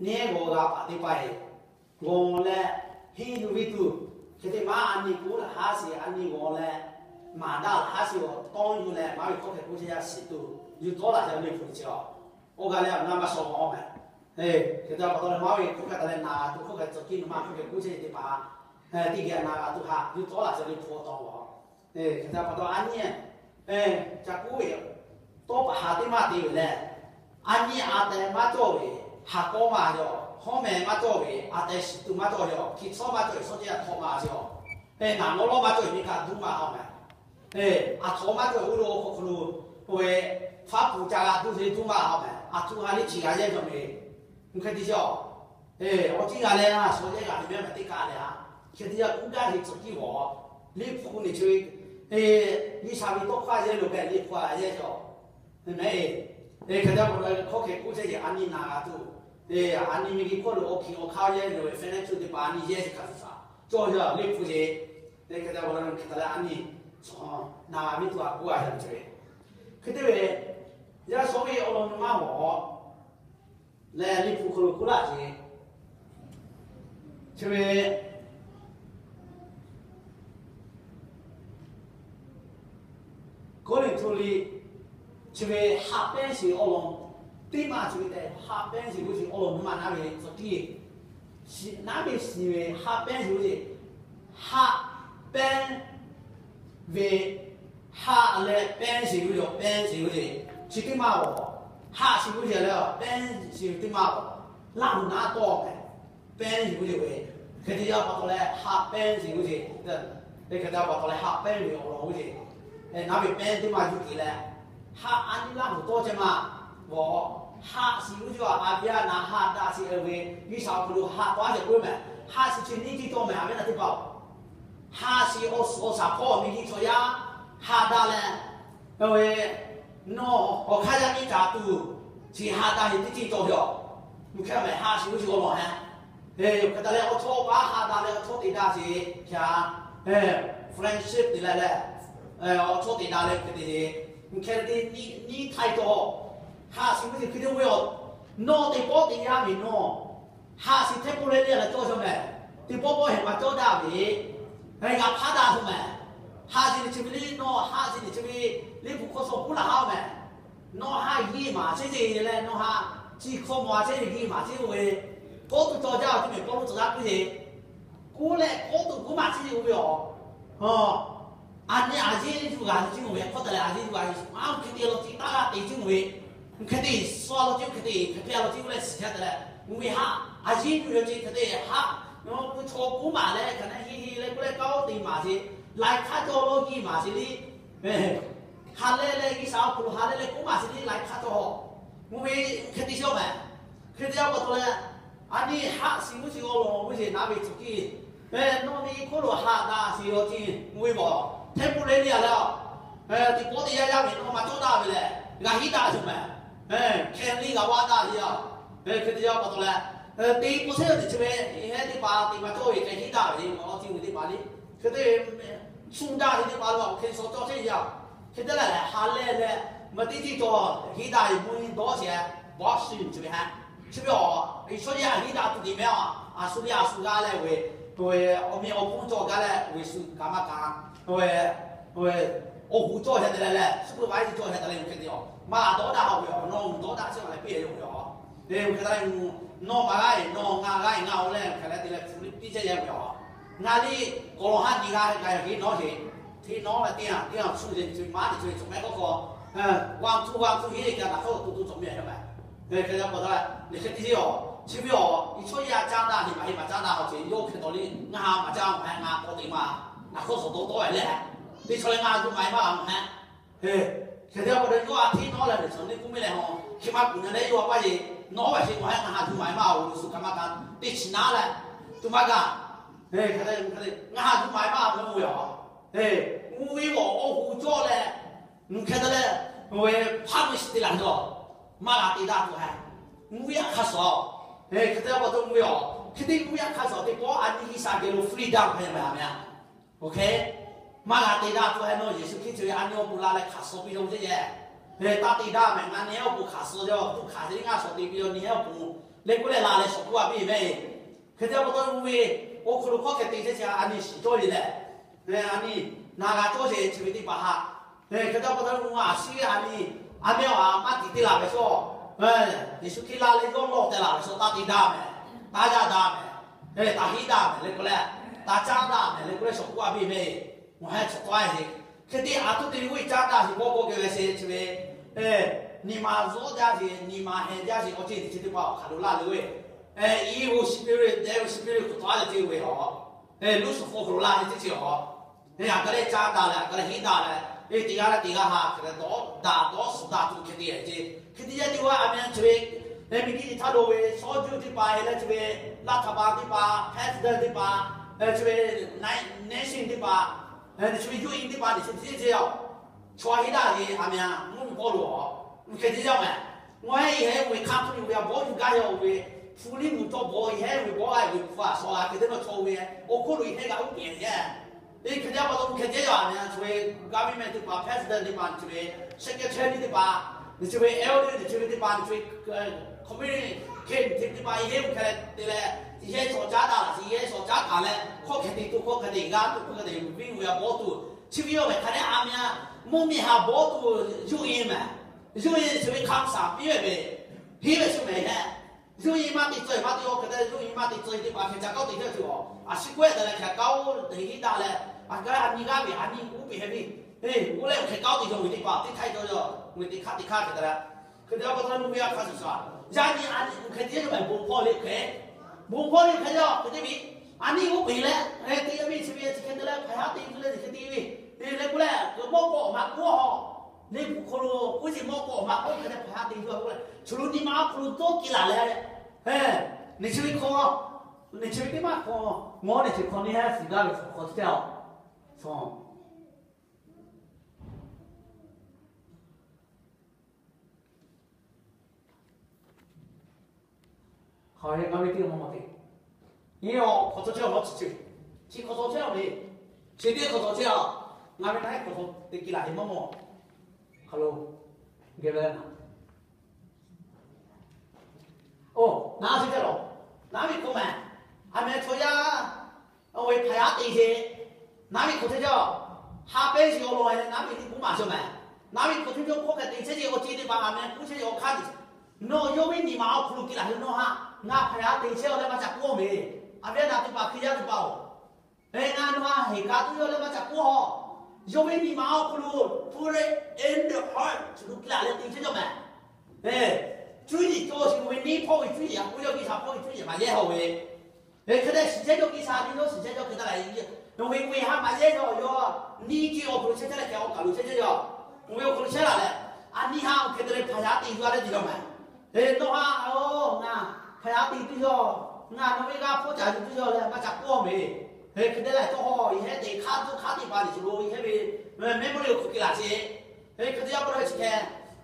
Neˇ g'awˬ g'a paˍ teˇ hpaˍ-eˬ g'awˬ leh henˇ yuˬ ve tuˬ, hk'e te maˇ a nyi k'oˆ laꞈ haˉ shiˍ, a nyi g'awˬ leh maˍ daꞈ laꞈ haˉ shiˍ awˬ tawˇ yuˬ leh maˇ ve hkawˇ hk'e k'oˆ chehˇ yaˇ shiˍ tuˬ yuˬ tawˉ laꞈ ceh ve liꞈ hpu chi a, oˇ g'a leh a na maˇ shawˍ mawˬ meh. Hk'e te pa taw leh maˇ ve hkawˇ hk'e ta leh na tuˬ hkawˇ hk'e tcuh kiˇ nu maˇ hkawˇ hk'e k'oˆ chehˇ ve teˇ hpaˍ, teˇ geh na g'a tuˬ haꞈ yuˬ tawˉ laꞈ ceh ve liꞈ hpu awˬ taw a. Hk'e te pa taw a nyi ca k'oˆ ve tawˇ paˍ haˍ teˇ maˇ te ve leh, a nyi a tehꞈ maˇ cawˇ ve haˍ kawˇ maˇ yaw, hawˉ meh maˇ cawˇ ve a tehꞈ shiˍ tuˬ maˇ cawˇ yaw, hki tsuhˇ maˇ cawˇ ve shawˉ ceˇ a hk'awꞈ maˇ yaw, naˍ lawˇ lawˇ maˇ cawˇ ve miˬ kaꞈ duˇ maˇ haw meh. Aˬ htoꞈ maˇ cawˇ ve oˇ lo hk'aw hk'aw lo k'oˆ ve, faˉ pfuhˍ ca g'a duˇ ve duˇ maˇ haw meh. Aˬ htoꞈ ha liˇ chi g'a yehˇ cawˬ ve, mvuhˇ hk'e te chi a, awˬ ciˉ g'a leh a shawˍ yehˇ g'a ve mehˉ meh teˇ kaꞈ leh a, hk'e te yaˇ kuˉ gaˇ heˆ tcuh kiˇ g'awˬ, liꞈ hpu ni chi ve G'uiˬsha ve tawˇ hkawˇ yehˇ lo k'ai liꞈ hpu a yehˇ cawˬ meh. Hk'e te pa taw hkawˇ hk'e k'oˆ chehˇ ve a nyi na g'a tuˬ, a nyi miˬ guiˬ hk'oˆ lo awˬ hkiˬ awˬ hk'aˇ yehˇ ve financial teˇ hpaˍ a nyi yehˇ chi hk'a shuˍ shuˍ cawˇ yaˇ liꞈ hpu ce. Hk'e te pa taw hk'e ta leh a nyi na g'a ve tuˬ a k'oˆ a yaˇ ve ce ve, hk'e te ve yaˇ shawˉ ve awˬ lawn nyi maˇ g'awˬ leh liꞈ hpu hk'aw lo k'oˆ laˇ ce. Chi ve Kawˇrenˍhtuˆ liꞈ chi ve haꞈ pehnˇ shiˍ awˬ lawn teˇ maˇ chi ve tehꞈ haꞈ pehnˇ shiˍ g'uˇ shiˍ awˬ lawn nyi maˇ naˉ ve tcuh kiˇ, naˉ ve shiˍ ve haꞈ pehnˇ shiˍ g'uˇ shiˍ, haꞈ pehnˇ ve, haꞈ leh pehnˇ shiˍ g'uˇ shiˍ, pehnˇ shiˍ g'uˇ shiˍ chi teˇ maˇ g'awˬ, haꞈ shiˍ g'uˇ shiˍ leh pehnˇ shiˍ teˇ maˇ g'awˬ, laˇ huˍ naˉ tawˇ meh. Pehnˇ shiˍ g'uˇ shiˍ ve, hk'e te yaˇ pa taw leh haꞈ pehnˇ shiˍ g'uˇ shiˍ, hk'e te pa taw leh haꞈ pehnˇ ve awˬ lawn g'uˇ shiˍ, naˉ ve pehnˇ teˇ maˇ yuˬ te leh, haꞈ a nyi laˇ huˍ tawˇ ceh maˇ g'awˬ, haꞈ shiˍ g'uˇ shiˍ a a viˉ a naˍ haꞈ daꞈ shiˍ ve, G'uiˬsha awˬ hk'aw lo haꞈ tawˇ a ceh k'oˆ meh, haꞈ shiˍ chi neˇ tiˇ tawˇ meh a ve naˉ teˇ hpaˍ-oˬ. Haꞈ shiˍ awˬ suhˍ awˬ shaˍ hpawˇ miˬ guiˬ chaw yaˇ haꞈ daꞈ leh, ve nawˬ awˬ hk'aˇ yaˇ miˇ caˍ tuˬ, chi haꞈ daꞈ ve teˇ ceuˬ cawˬ ve yoˬ. Mvuhˇ hk'e meh haꞈ shiˍ g'uˇ shiˍ awˬ lawn heh. Hk'e te leh awˬ chawˇ paˉ haꞈ daꞈ leh awˬ chawˇ te daꞈ sheˍ, friendship te leh leh, awˬ chawˇ te daꞈ leh hk'e te, mvuhˇ hk'e te nyiˇ htaiˇ taw, haꞈ shiˍ g'uˇ shiˍ hk'e te ve yoˬ. Nawˬ teˇ pawˆ teˇ yanˇ ve nawˬ haꞈ shiˍ hteˇ pawˆ leh leh a leh cawˇ shaw meh. Teˇ pawˆ pawˆ heˆ maˇ cawˇ daꞈ ve, g'a hpaˇ daꞈ shaw meh. Haꞈ shiˍ ni chi ve liˇ nawˬ haꞈ shiˍ ni chi ve liˇ hpu hk'aw shaw k'oˆ laˇ haˉ meh. Nawˬ haꞈ yeˇ maˍ chehˇ ve leh nawˬ haꞈ chi hk'aw maw a chehˇ ve yeˇ maˍ chehˇ ve, kawˆ tuˬ cawˬ jaˇ ve teˇ meh Pawˇluꞈ tcuh g'aˇ k'oˆ ve, k'oˆ leh kawˆ tuˬ k'oˆ maˍ chehˇ ve yoˬ. A nyi a yeˇ yuˬ g'a ve ceˇ mawˬ ve hk'aw te leh a yeˇ yuˬ g'a ve, a mvuhˇ hk'e te law ceˇ taˇ g'a te ceˇ mawˬ ve, mvuhˇ hk'e te suh law ceˇ, mvuhˇ hk'e te hk'e hpehꞈ law ceˇ, oˇ leh shiˍ hk'e te leh, mvuhˇ ve haꞈ a yeˇ yuˬ ve ceˇ hk'e te haꞈ, k'oˆ chaw k'oˆ maˍ leh hk'aˬ na heˆ heˆ leh k'oˆ leh kaˇ oˇ te maˍ sheˍ, laiˬ hk'aˇ cawˇ lawˇ giˇ maˍ sheˍ liˇ, ha leh leh G'uiˬsha awˬ hk'aw lo ha leh leh k'oˆ maˍ sheˍ liˇ laiˬ hk'aˇ cawˇ. Mvuhˇ ve hk'e te shawˉ meh. Hk'e te a pa taw leh, a nyi haꞈ shiˍ g'uˇ shiˍ awˬ lawn g'uˇ shiˍ naˉ ve tcuh kiˇ, nawˬ miˬ guiˬ hk'oˆ lo haꞈ daꞈ sheˍ law ceˇ mvuhˇ ve maw, hteˇ pawˆ leh leh a leh, teˇ pawˆ teˇ yanˇ yaˇ ve nawˬ maˇ cawˇ daꞈ ve leh g'a hiˉ daꞈ shaw meh. Hkeh liˇ g'a vaˇ daꞈ ve yoˬ. Hk'e te a pa taw leh, teˇ pawˆ shehˉ ve teˇ chi ve, heh teˇ hpaˍ teˇ maˇ cawˇ ve hkeh hiˉ daꞈ ve le, awˬ lawn ceˇ mvuhˇ teˇ hpaˍ le. Hk'e te, suˇ daꞈ ve teˇ hpaˍ lo awˬ hk'e shaw cawˇ chehˇ yaˇ. Hk'e te leh leh ha leh leh, maˇ teˇ ceuˬ cawˬ hiˉ daꞈ ve mvuhˇ dawˇ sheˍ, bawˇ shiˍ chi ve ha. Chi ve awˬ, i chaw yaˇ hiˉ daꞈ tuˬ te meh a, a shu ve a shu g'a leh ve, awˬ meꞈ awˬ hponˇ cawˬ gaˇ leh ve shu kaꞈ maˇ kaꞈ, awˬ hoꞈ cawˬ heh te leh leh, shu pui vaˇ cawˬ heh te leh hk'e te a, maˇ dawˇ daꞈ ve awˬ, nawˬ dawˇ daꞈ chehˇ a leh piˇ ve yoˬ. Hk'e te leh, nawˬ maˇ g'a e, nawˬ ngaˬ g'a e, ngaˬ oˇ leh hk'e leh te leh hpu piˇ chehˇ yaˇ ve a. Ngaˬ liˇ k'awꞈ lawˬ haˉ nyi g'a g'a yaꞈ hk'e nawˉ sheˍ. Hteˇ nawˉ leh teˇ yanˇ teˇ yanˇ shu leh chi maˇ teˇ chi ve cawˬ meh k'oˆ k'o, g'a htu g'a htu heˆ kaꞈ naˬ hk'aˇ tuˬ tuˬ cawˬ meh yaˇ meh. Hk'e te pa taw leh, hk'e te a, chi ve awˬ, i chaw yaˇ caˇ daꞈ heˆ maˇ heˆ maˇ caˇ daꞈ a ce yawˇ hk'e taw liˇ ngaˬ ha maˇ caˇ maˇ heˆ, ngaˬ k'awꞈ te maˇ, naˬ hk'aˇ suhˍ dawˇ tawˆ ve leh, teˇ chaw leh ngaˬ ha tuˬ maˇ heˆ maˇ maˇ heˆ. Hk'e te a pa taw yawˇ a hteˇ nawˉ leh ve chaw neˇ k'oˆ meh leh hawˬ hk'e maˇ kuˬ na leh yawˇ a paˇ yeˬ nawˉ ve sheˍ maˇ heˆ, ngaˬ ha tuˬ maˇ heˆ maˇ awˬ lo shu kaꞈ maˇ kaꞈ teˇ chi naˉ leh, tuˬ maˇ kaꞈ, ngaˬ ha tuˬ maˇ heˆ maˇ mvuhˇ ve a. Mvuhˇ ve awˬ, awˬ hoꞈ cawˇ leh, mvuhˇ hk'e te leh, ve hpaˇ mvuhˇ shiˍ te laˬ cawˬ, maˇ g'a te daꞈ tuˬ heh. Mvuhˇ ve yaꞈ hk'aˇ suhˍ, hk'e te a pa taw mvuhˇ ve a, hk'e te mvuhˇ ve yaꞈ hk'aˇ suhˍ teˇ pawˆ a nyi G'uiˬsha geh lo freedom hpehꞈ meh a meh a. Oˇ hk'e, maˇ g'a te daꞈ tuˬ heh nawˬ Yeˍsuˆ Hkriꞈ chi ve a nyi awˬ bon la leh hk'aˬ suh piˇ lo ceˇ yehˬ. Taˇ te daˇ mehˍ, ngaˬ nehˬ awˬ pon hkanˍ suh jaˇ, tuˇ hkanˍ te ngaˇ shawˍ te piˇ yaw nehˬ awˬ pon, leh k'oˆ leh la leh shawˍ k'oˆ a piˇ mehˍ. Hk'e te pa taw mvuhˇ ve awˬ hk'aw lo hkawˇ hk'e te chehˇ chi a nyi shiˍ cawˇ ve lehˬ, a nyi na g'a cawˇ ve chi ve teˇ hpaˍ haꞈ. Hk'e te pa taw mvuhˇ a shiˍ a nyi, a mehˇ awˬ a maˇ tiˍ te laˬ ve shaw, Yeˍsuˆ Hkriꞈ la leh yawˇ lawˬ teh laˬ ve shaw taˇ te daˇ mehˍ, taˇ yaˇ daˇ mehˍ, taˇ heˆ daˇ mehˍ leh k'oˆ leh, taˇ caˉ daˇ mehˍ leh k'oˆ leh shawˍ k'oˆ a piˇ mehˍ. Ngaˬ hui chi tawˇ a heˆ. Hk'e te a htoꞈ te ve k'oˆ ve caˉ daꞈ sheˍ bawˇ k'oˆ k'oˆ ve sheˍ chi ve, nyi ma zuhˆ jaˇ sheˍ, nyi ma heh jaˇ sheˍ awˬ ceuˬ teˇ chi teˇ hpaˍ awˬ hk'aˬ lo laˇ le ve, evil spirit, devil spirit hk'oˆ tawˇ a leh te ve a, Luˇsaˍfaˍ hk'aw lo laˇ ve teˇ ceuˬ a, a ka leh caˉ daꞈ leh a ka leh heˆ daꞈ leh, e teˇ g'aˇ leh teˇ g'aˇ ha hk'e leh dawˇ daꞈ dawˇ suhˍ daꞈ tuˬ hk'e te ve ce. Hk'e te yaˇ teˇ g'aˇ a meh chi ve, miˬguiˬ htaˇ lo ve shawˉ juˇ teˇ hpaˍ leh chi ve, laˇ htaꞈ pa teˇ hpaˍ, president teˇ hpaˍ, chi ve, nation teˇ hpaˍ, chi ve U N teˇ hpaˍ lehˬ chi teˇ ce a, chaw heˆ daꞈ ve a meh a mvuhˇ miˬ hpawˇ lo a, hk'e te yaˇ mehˍ. Ngaˬ hui heh ve hk'a htuˇ ve a bawˇ yuˬ gaˇ yaˇ oˬ ve, hpu liˇ mvuhˇ cawˇ bawˬ heh ve bawˇ a ve hpu a shaw la hk'e te nawˬ chaw ve, awˬ hk'oˆ lo heh g'a uˉ peˍ yaˇ. Hk'e te pa taw hk'e te yaˇ a meh a chi ve, government teˇ hpaˍ, president teˇ hpaˍ, chi ve, secretary teˇ hpaˍ, chi ve, elder chi ve teˇ hpaˍ, chi ve, community teˇ hpaˍ, yehˇ hk'e te leh, yehˇ shawˍ caˉ daꞈ laꞈ sheˍ, yehˇ shawˍ caˉ kaˍ leh, hkawˇ hk'e te tuˬ hkawˇ hk'e te g'a tuˬ hkawˇ hk'e te viˇ ve a bawˇ tuˬ, chi ve yaˇ mehˍ hk'a dehꞈ a meh a, mvuhˇ miˬ ha bawˇ tuˬ yuˬ e mehˍ. Yuˬ e chi ve hk'a shaˍ piˇ ve mehˍ. Heˆ ve shu mehˍ heh. Yuˬ e maˇ te tcuh maˇ te awˬ hk'e te, yuˬ e maˇ te tcuh teˇ hpaˍ hk'e ca kawˆ te chehˇ tuˬ a, a shu k'oˆ e te leh hk'e kaˇ oˬ te heˆ daꞈ leh, a ka a nyi g'aˇ ve a nyi uˉ peˍ heh ve, e, oˇ leh hk'e kaˇ oˬ te yaw ve teˇ hpaˍ teˇ htaiˇ cawˇ yaw, ve teˇ hk'aˇ teˇ hk'aˇ hk'e te leh, hk'e te pa taw mvuhˇ miˬ a hk'a shuˍ shuˍ a, yaˇ nyi a nyi hk'e te yaˇ mehˍ bon hpawˇ le hk'e, bon hpawˇ le hk'e yaˇ hk'e te ve, a nyi uˉ peˍ leh, te yaˇ ve chi ve chi hk'e te leh hpaˍ yaˇ te tuˬ leh hk'e te ve, te leh k'oˆ leh, mawˇ k'awꞈ maˇ k'oˆ a, liꞈ hpu hk'aw lo k'oˆ ce mawˇ k'awꞈ maˇ k'oˆ hk'e te hpaˍ yaˇ te tuˬ a k'oˆ leh, chi lo nyi ma awˬ hk'aw lo dawˇ kiˇ laˬ leh, nehˬ chi ve hk'aw, nehˬ chi ve teˇ maˇ hk'aw, ngaw nehˬ chi hk'aw nehˬ ha shiˍ gaˇ ve hk'aw chi teˇ a, hk'aw he ngaˬ ve teˇ maˇ maw te, nyi awˬ hk'aw tawˇ chehˇ awˬ lawn chi ceuˬ, chi hk'aw tawˇ chehˇ awˬ le, chi teˇ hk'aw tawˇ chehˇ a, ngaˬ ve na iˉ hk'aw tawˇ te kiˇ laˬ he maˇ maw, hk'aw lo geh ve na. Oˇ, naˉ chi teˇ lawˬ, naˉ ve k'o mehˍ, a meh chaw yaˇ, oˇ ve hpaˍ yaˇ te sheˍ, naˉ ve k'o teˇ jaˇ, ha pehˇ sheˍ awˬ lawn leh naˉ ve teˇ k'oˆ maˍ shawˍ mehˍ. Naˉ ve k'o teˇ jaˇ hkawˇ hk'e te chehˇ ce awˬ ceuˬ teˇ hpaˍ a meh k'oˆ chehˇ ce awˬ hk'aˇ te, nawˬ yawˇ ve nyi ma awˬ hk'aw lo kiˇ laˬ hui nawˬ ha, ngaˬ hpaˍ yaˇ te chehˇ awˬ leh maˇ ca k'oˆ mehˍ. A ve naˉ teˇ hpaˍ hk'e yaˇ teˇ hpaˍ oˬ, e, ngaˬ nawˬ ha heˍ ka tuˬ yawˇ leh maˇ ca k'oˆ a. Yawˇ ve nyi ma awˬ hk'aw lo, put it in the heart, chi lo kiˇ laˬ leh te chehˇ cawˇ mehˍ. E, cuˇ yiˍ cawˇ sheˍ ve neˇ hpawˇ ve cuˇ yiˍ a k'oˆ yawˇ G'uiˬsha hpawˇ ve cuˇ yiˍ maˇ yehˇ haw ve, e, hk'e te shiˍ chehˇ cawˇ G'uiˬsha nyi yawˇ shiˍ chehˇ cawˇ hk'e te la e, nawˬ ve ve ha maˇ yehˇ yaw yawˇ, neˇ ce awˬ hk'aw lo chehˇ chehˇ leh hk'e awˬ kaˬ lo chehˇ chehˇ yaw, oˇ ve awˬ hk'aw lo chehˇ laˬ leh, a nyi ha oˇ hk'e te leh hpaˍ yaˇ te yaw leh te yaw mehˍ. E, nawˬ ha, oˇ, ngaˬ hpaˍ yaˇ te tuˬ yaw, ngaˬ nawˬ ve g'a hpawˇ caˍ tuˬ yaw leh maˇ ca k'oˆ mehˍ. E, hk'e te leh tawˇ hawˇ yehˇ te hk'aˇ tuˬ hk'aˇ teˇ hpaˍ le chi lo yehˇ ve, memory awˬ hk'aw kiˇ laˬ sheˍ. E, hk'e te yaˇ pa taw chi hk'e,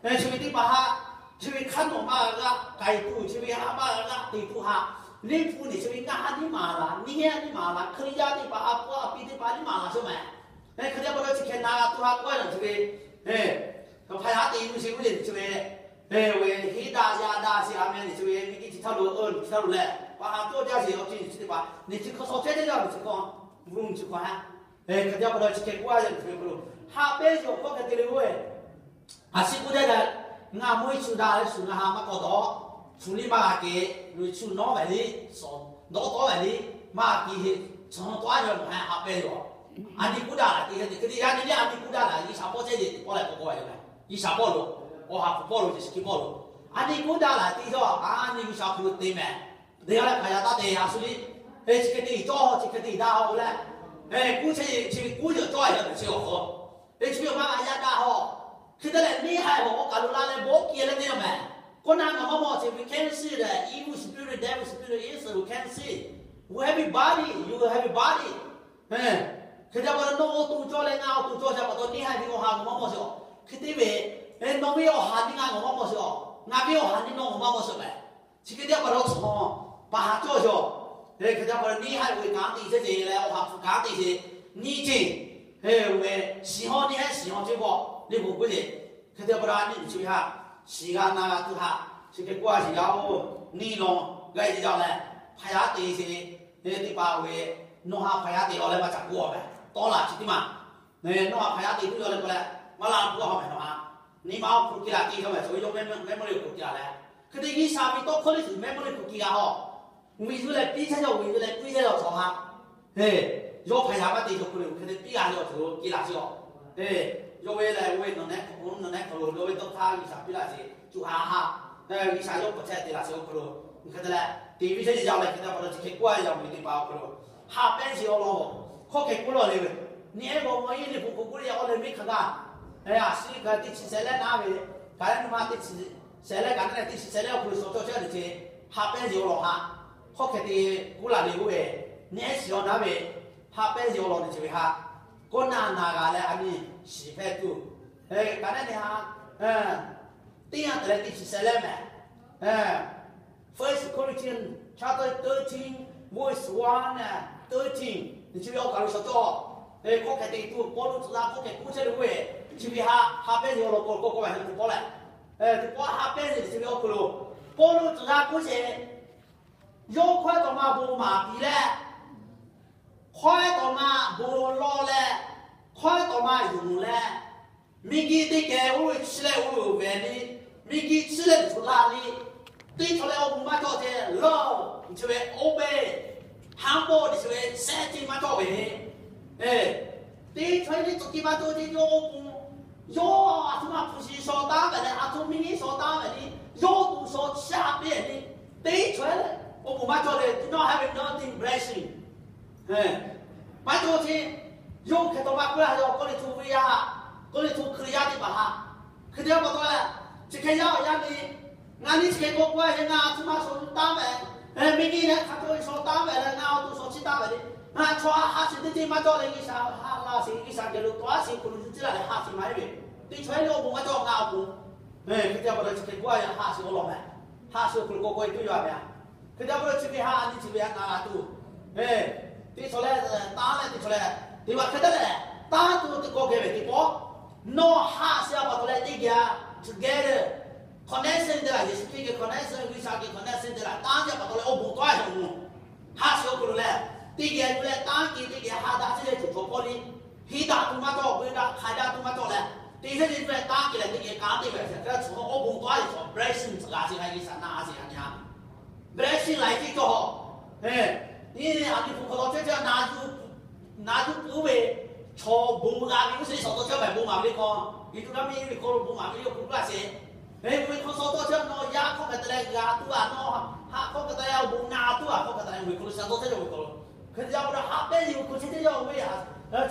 e, chi ve teˇ hpaˍ haꞈ, chi ve hk'aˇ nawˬ maˇ g'a k'ai tuˬ, chi ve haꞈ maˇ g'a te tuˬ haꞈ, liꞈ hpu nehˬ chi ve ngaˬ ha nyi maˍ laˬ, nyi ha nyi maˍ laˬ, Hkriꞈ yaˇ teˇ hpaˍ a pawˇ a piˇ teˇ hpaˍ nyi maˍ laˬ cawˇ mehˍ. E, hk'e te yaˇ pa taw chi hk'e na g'a tuˬ haꞈ k'oˆ a lawˬ chi ve, e, hpaˍ yaˇ te tuˬ sheˍ ve le chi ve, e, oˇ ve heˆ daꞈ yaˇ daꞈ sheˍ a meh le chi ve miˇ tiˉ chi htaˇ lo, e, chi htaˇ lo leh pa ha cawˇ jaˇ sheˍ awˬ ceuˬ chi teˇ hpaˍ nehˬ chi hk'aw shaw chehˇ chehˇ yaˇ ve chi hk'aw, mvuhˇ chi hk'aw ha, e, hk'e te yaˇ pa taw chi hk'e k'oˆ a lawˬ chi ve k'o lo, ha pehˇ sheˍ awˬ hkawˇ hk'e te le oˇ ve, a shiˍ k'oˆ jaˇ leh, ngaˬ mvuhˇ shu daꞈ leh shu ngaˬ ha maˇ k'awꞈ dawˬ, shu liˇ maˇ g'a kehˬ, shu nawˉ ve liˇ, dawˇ tawˉ ve liˇ, maˇ g'a kehˬ heˆ, chi htaꞈ tawˆ a yaw nawˬ ha ha pehˇ yaw. A nyi k'oˆ daꞈ laˬ te hk'e te hk'e te yaˇ nyi liˇ a nyi k'oˆ daꞈ laˬ G'uiˬsha pawˆ chehˇ le teꞈ pawˆ leh k'awꞈ k'oˆ a yaw mehˍ. G'uiˬsha pawˆ lo, awˬ ha hpu pawˆ lo, chi shiˍ hkiˇ pawˆ lo, a nyi k'oˆ daꞈ laˬ te yaw, a nyi G'uiˬsha hk'aw lo te mehˍ. Te yaˇ leh hpaˍ yaˇ taˇ te a shu liˇ, e, chi hk'e te cawˇ, chi hk'e te daꞈ haw leh, e, k'oˆ chehˇ ve chi ve k'oˆ yaw cawˇ a yaw chi awˬ hk'aw, e, chi ve maˇ g'a yaˇ daꞈ haw. Hk'e te leh neˇ haiˬ awˬ kaˬ lo la leh bawˆ kehˬ leh te yaw mehˍ. K'oˆ na ngaˬ maˇ mawˬ chi we can't see the evil spirit, devil spirit is we can't see. We have a body, you have a body. Hk'e te pa taw nawˬ awˬ to cawˇ leh ngaˬ awˬ to cawˇ sha pa taw neˇ haiˬ ve awˬ ha ngaˬ maˇ mawˬ sheˍ a. Hk'e te ve, nawˬ ve awˬ ha nyi ngaˬ maˇ mawˬ sheˍ a. Ngaˬ ve awˬ ha nyi nawˬ maˇ mawˬ sheˍ mehˍ. Chi hk'e te pa taw cawˬ, pa ha cawˇ yaw. Hk'e te pa taw neˇ haiˬ ve kanˉ te chehˇ ce leh awˬ ha hpu kanˉ te ce, nyi ce, e, ve shiˍ haw neˇ haiˬ shiˍ haw cehˇ k'o, liꞈ hpu k'oˆ ce. Hk'e te pa taw a nyi chi ve htaꞈ shiˍ g'a na g'a tuˬ htaꞈ chi hk'e k'oˆ a shiˍ yaˇ-oˬ, neˇ law g'a-e ce jaˇ leh, hpaˍ yaˇ te sheˍ, teˇ hpaˍ ve, nawˬ htaꞈ hpaˍ yaˇ te law leh maˇ ca k'oˆ a meh, tawˇ laˬ chi teˇ maˬ. Nawˬ htaꞈ hpaˍ yaˇ te tuˬ yaw leh k'o leh, maˇ la k'oˆ a meh nawˬ htaꞈ, nyi ma awˬ hk'oˆ lo hk'e la te k'o meh, chaw ve yawˇ memory awˬ hk'oˆ lo hk'e la leh, hk'e te G'uiˬsha ve tawˇ hkawˇ liˇ tuˬ memory awˬ hk'oˆ lo hk'e g'a haw. Viˬ yuˬ leh piˇ chehˇ yaw, viˬ yuˬ leh piˇ chehˇ yaw chaw htaꞈ, yawˇ hpaˍ yaˇ maˇ te cawˬ hk'e le, hk'e te piˇ g'a yaw chaw lo hk'e la chi a. Yawˇ ve lehˬ, oˇ ve nawˬ nehˉ hk'aw, nawˬ nehˉ hk'aw lo yawˇ ve tawˇ hkawˇ G'uiˬsha piˇ laˇ sheˍ, co ha ha, G'uiˬsha yawˇ hpaˍ chehˇ te laˇ sheˍ awˬ hk'aw lo, hk'e te leh, te ve chehˇ yaw leh hk'e te pa taw chi hk'e k'oˆ a yaw ve teˇ hpaˍ awˬ hk'aw lo, ha pehˇ sheˍ awˬ lawn, hkawˇ hk'e k'oˆ lawˬ le ve, nyi-ehˉ g'aw ma iˉ liꞈ hpu hk'oˆ k'oˆ le yaꞈ k'aw leh miˇ hk'aˬ g'aˇ, a shu kaꞈ teˇ chi shehˍ leh naˉ ve, kaꞈ leh nyi ma teˇ chi shehˍ leh kaꞈ naˉ leh teˇ chi shehˍ leh awˬ hk'aw lo shawˍ cawˇ chehˇ ve ce, ha pehˇ sheˍ awˬ lawn haꞈ, hkawˇ hk'e te k'oˆ laˬ le k'oˆ ve, nyi-ehˉ shiˍ awˬ naˉ ve, ha pehˇ sheˍ awˬ lawn le ce ve htaꞈ, kawˇ naˆ na g'a leh a nyi shiˍ hpehꞈ tuˬ, kaꞈ naˉ nyi ha, teˇ yanˇ te leh teˇ chi shehˍ leh mehˍ. First Corinthians chapter thirteen, verse one and thirteen. Chi ve awˬ kaˬ lo shawˍ cawˇ, hkawˇ hk'e te tuˬ Pawˇluꞈ tcuh la hkawˇ hk'e k'oˆ chehˇ ve k'o, chi ve htaꞈ ha pehˇ sheˍ awˬ lawn k'o k'oˆ k'oˆ ve teˇ pawˆ leh, teˇ pawˆ ha pehˇ sheˍ chi ve awˬ hk'aw lo, Pawˇluꞈ tcuh la k'oˆ sheˍ, yawˇ hkawehˉ tawˍ ma bon maˍ piˍ leh, hkawehˉ tawˍ ma bon lawˬ leh, hkawehˉ tawˍ ma yonˍ leh, miˬguiˬ teˇ geh oˇ ve chi leh oˇ ve vehˬ le, miˬguiˬ chi leh tuˬ la le, teˇ chaw leh awˬ bon maˇ cawˬ ceh lawˬ, chi ve oˇ ve, haˉ pawˆ chi ve sehˉ teˇ maˇ cawˬ ve, teˇ chaw leh tuˬ teˇ maˇ cawˬ ceh yawˇ awˬ bon, yawˇ a htoꞈ ma hpu shi shaw taˉ ve leh a htoꞈ miˇ niˇ shaw taˉ ve le, yawˇ tuˬ shaw chi a peˇ le, teˇ chaw leh awˬ bon maˇ cawˬ leh do not have enough blessing. Maˇ cawˬ ce, yawˇ hk'e taw maˇ k'oˆ laˇ, yawˇ k'oˆ le tuˬ ve yaˇ, k'oˆ le tuˬ Hkriꞈ yaˇ teˇ hpaˍ htaꞈ, hk'e te pa taw leh, chi hk'e yaˇ awˬ yaˇ le, ngaˬ nyi chi hk'e k'oˆ k'oˆ a hk'e, ngaˬ a htoꞈ ma shaw taˉ ve, miˇ niˇ leh hk'a cawˇ shaw taˇ ve leh ngaˬ awˬ tuˬ shaw chi taˇ ve le, ngaˬ chaw a ha shiˍ teˇ ceuˬ maˇ cawˬ leh G'uiˬsha ha la sheˍ, G'uiˬsha geh lo tawˆ a sheˍ hk'aw lo yuˬ ciˉ la leh ha shiˍ maˇ heˆ ve, teˇ chaw leh awˬ bon maˇ cawˬ, ngaˬ awˬ bon, hk'e te pa taw chi hk'e k'oˆ a hk'e ha shiˍ awˬ lawn meh, ha shiˍ awˬ hk'aw lo k'awꞈ k'awꞈ e tuˬ yaˇ meh. Hk'e te pa taw chi ve htaꞈ a nyi chi ve htaꞈ na g'a tuˬ, teˇ chaw leh, taˇ leh teˇ chaw leh, teˇ hpaˍ hk'e te leh, taˇ tuˬ teˇ kawˆ geh ve teˇ pawˆ, nawˬ ha shiˍ a pa taw leh teˇ geh, together, connection te la, Yeˍsuˆ Hkriꞈ geh connection, G'uiˬsha geh connection te la, taˇ geh pa taw leh awˬ bon tawˆ a shaw mvuh, ha shiˍ awˬ hk'aw lo leh, teˇ geh yuˬ leh taˇ geh teˇ geh ha daꞈ ciˉ leh tuˬ cawˬ hpawˇ le, heˍ daꞈ tuˬ maˇ cawˬ, veuꞈ daꞈ hk'aiˍ daꞈ tuˬ maˇ cawˬ leh, teˇ geh yuˬ leh taˇ geh leh teˇ geh kanˉ te ve hk'e te chaw awˬ bon tawˆ a shaw blessing g'a sheˍ, G'uiˬsha na a sheˍ a nyi ha blessing laiˬ tiˉ cawˬ. Nyi a nyi hpu hk'aw lo ceh ceh na yuˬ, na yuˬ puiˉ ve, chaw bon g'a ve uˉ se shawˍ tawˆ chehˇ mehˍ bon maˍ ve le hk'aw, Yeˍsuˆ Hkriꞈ miˇ ve hk'aw lo bon maˍ ve le awˬ hk'aw lo k'oˆ laˇ sheˍ. Ve hk'aw shawˍ tawˆ chehˇ nawˬ yaˇ hk'aw hk'e te leh g'a tuˬ a, nawˬ ha hk'aw hk'e te leh awˬ bon na tuˬ a hk'aw hk'e te leh ve hk'aw lo shawˍ tawˆ chehˇ ve hk'aw lo, hk'e te yaˇ pa taw ha pehˇ yeˬ awˬ hk'aw lo chehˇ chehˇ yaˇ ve,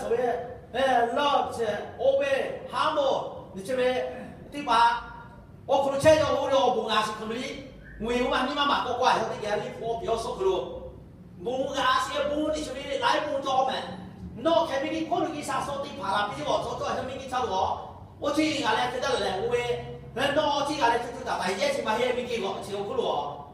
chaw ve, love, oˇ ve, haˉ mawˬ, nyi chi ve, teˇ hpaˍ awˬ hk'aw lo chehˇ yaˇ oˇ ve awˬ bon g'a sheˍ hk'e le, ngaˬ hui oˇ ma nyi ma maˍ k'awꞈ k'awꞈ a yaˇ teˇ geh liˇ hpu awˬ piˍ awˬ suhˉ hk'aw lo, bon g'a sheˍ, bon nyi chi ve laiˉ bon cawˬ mehˍ. Nawˬ hk'e miˇ nyi hkawˇ lo G'uiˬsha suh teˇ hpaˍ la piˇ ve awˬ cawˇ cawˇ a yaˇ miˇ nyi chaˇ lo, oˇ chi g'a leh hk'e te leh leh oˇ ve, nawˬ chi g'a leh co co taiˍ taiˍ yehˇ chi maˇ heˆ miˇ nyi g'awˬ chi awˬ hk'aw lo,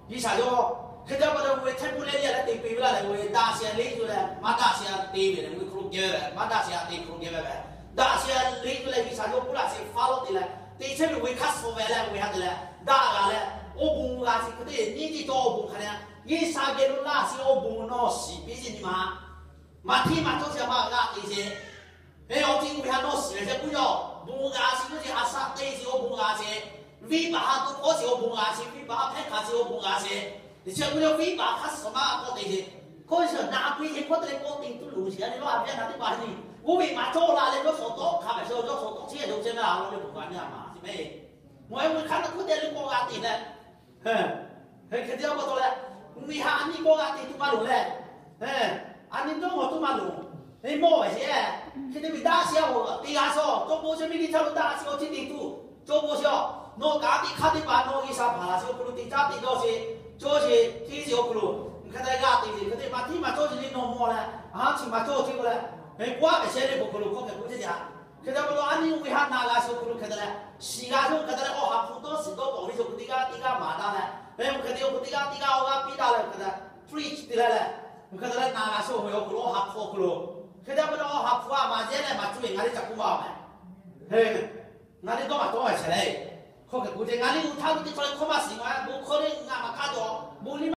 G'uiˬsha yawˇ hk'e te pa taw ve temple leh leh te piˇ ve laˇ leh oˇ ve daꞈ sheˍ le yuˬ leh maˇ daꞈ sheˍ te ve le, ve hk'aw lo geh ve maˇ daꞈ sheˍ te hk'aw lo geh ve ve, daꞈ sheˍ le yuˬ leh G'uiˬsha yawˇ k'oˆ laˇ sheˍ Hpaˍrawˇ te leh, te chehˇ ve ve hk'aˇ suh ve leh ve ha te leh daꞈ g'a leh, awˬ bon g'a sheˍ hk'e te nyi teˇ cawˇ awˬ bon hk'a leh, G'uiˬsha geh lo laˇ sheˍ awˬ bon nawˬ shiˍ piˇ sheˍ nyi ma, maˇ htiˇ maˇ cawˇ sheˍ maˇ g'a te sheˍ. Ve awˬ ti ve ha nawˬ shiˍ ve chehˇ k'oˆ yaˇ, bon g'a sheˍ k'oˆ sheˍ, a shaꞈ te sheˍ awˬ bon g'a sheˍ, viˉ paˍ ha to k'awꞈ sheˍ awˬ bon g'a sheˍ, viˉ paˍ ha hpehˇ hk'a sheˍ awˬ bon g'a sheˍ, nyi chi k'oˆ yaˇ viˉ paˍ hk'aˇ suh maˇ k'awꞈ te sheˍ. Hk'oˆ sheˍ naˍ piˇ sheˍ hk'oˆ te k'awꞈ te tuˬ loˍ sheˍ a nyi lawˇ a viˉ a naˍ teˇ hpaˍ nyi, oˇ ve maˇ cawˇ la leh yawˇ shawˍ tawˆ hk'a mehˍ shawˍ, yawˇ shawˍ tawˆ chehˇ a yawˇ chehˇ ve a lo le bon g'a nyi a maˍ sheˍ mehˍ. Ngaˬ hui ve hk'aˇ naˬ hk'oˆ te le k'awꞈ g'a te leh, hk'e te pa taw leh, mvuhˇmiˬ ha a nyi k'awꞈ g'a te tuˬ maˇ loˍ leh, a nyi dawˇ mawˬ tuˬ maˇ loˍ. Mawˇ ve sheˍ, hk'e te ve daꞈ sheˍ a, teˇ g'aˇ shaw cawˇ bon sheˍ miˇ nyi chaˇ lo daꞈ sheˍ awˬ chi te tuˬ cawˇ bon sheˍ a. Nawˬ kaꞈ teˇ hk'aˇ teˇ hpaˍ nawˬ G'uiˬsha hpaˍ laˬ sheˍ awˬ hk'aw lo te caˇ te dawˇ sheˍ, cawˇ sheˍ hteˇ sheˍ awˬ hk'aw lo, hk'e te g'a te sheˍ hk'e te maˇ htiˇ maˇ cawˇ sheˍ le nawˬ mawˇ leh, a ha chi maˇ cawˇ hteˇ k'oˆ leh, k'oˆ a ve shehˍ le bon hk'aw lo hk'aw hk'e k'oˆ chehˇ a. Hk'e te pa taw a nyi oˇ ve ha na g'a sheˍ awˬ hk'aw lo hk'e te leh, shiˍ g'a sheˍ hk'e te leh awˬ ha hpu dawˇ shiˍ dawˇ tawˍ ve sheˍ awˬ hk'aw lo teˇ g'aˇ teˇ g'aˇ maˍ daꞈ leh, ve awˬ hk'e te awˬ hk'aw teˇ g'aˇ teˇ g'aˇ awˬ g'aˇ piˇ daꞈ leh hk'e te preach te leh leh, hk'e te leh na g'a sheˍ awˬ ve awˬ hk'aw lo awˬ ha hpu awˬ hk'aw lo, hk'e te pa taw awˬ ha hpu a maˍ yehˇ leh maˍ cuˇ ve ngaˬ le ca k'oˆ maˇ a mehˍ. Ngaˬ le dawˇ maˬ tawˇ a shehˍ le. Hk'aw hk'e k'o ce, ngaˬ le uˉ htaˇ lo teˇ chaw le hkawˇ maˇ shiˍ ma, bon hkawˇ le ngaˬ maˇ hk'a dawˬ, bon le